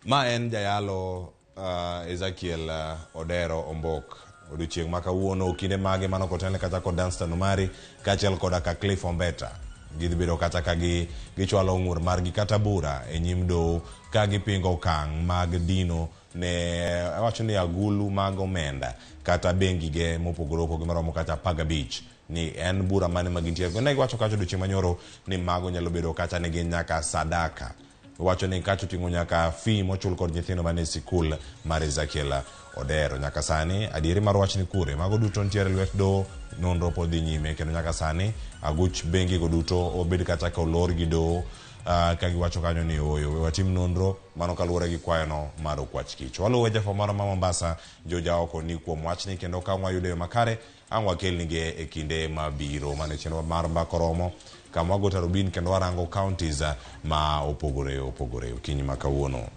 Ma en jayalo Ezekiel Odero Ombok. Odiochieng' ma kawuono okinde mage mano kotelne kata kod Danstan Omari kaachiel koda ka Cliff Ombeta. Gidhi bedo kata ka gi gichwalo ng'ur margi kata bura e nyim doho ka gipingo okang' mag dino ne awacho ni agulu mag omenda kata bengi ge mopogore opogore maromo kata 15 ni en bura mane ma gintiere. Ne giwacho kacha odiochieng' manyoro ni mago nyalo bedo kata ni gin nyaka sadaka. Wacho ni kacha oting'o nyaka fee mochul kod nyithindo mane sikul mar Ezekiel Odero. Nyaka sani adieri mar wach ni kure? Mago duto nitiere lwet doho, nonro pod dhi nyime kendo nyaka sani aguch bengi go duto obed kata ka olor gi doho ka giwacho kanyo ni ooyo we watim nonro mano kaluwore gi kwayono mar Okwach Kich. Waluwe jafwambo marwa ma Mombasa Joja Oko ni kuom wachni kendo ka wayudo yo makare ang' wakelnigi e kinde mabiro. Mano e chenro mar Mbaka Oromo kama wago tarubin kendo warango counties ma opogore opogore okinyi ma kawuono.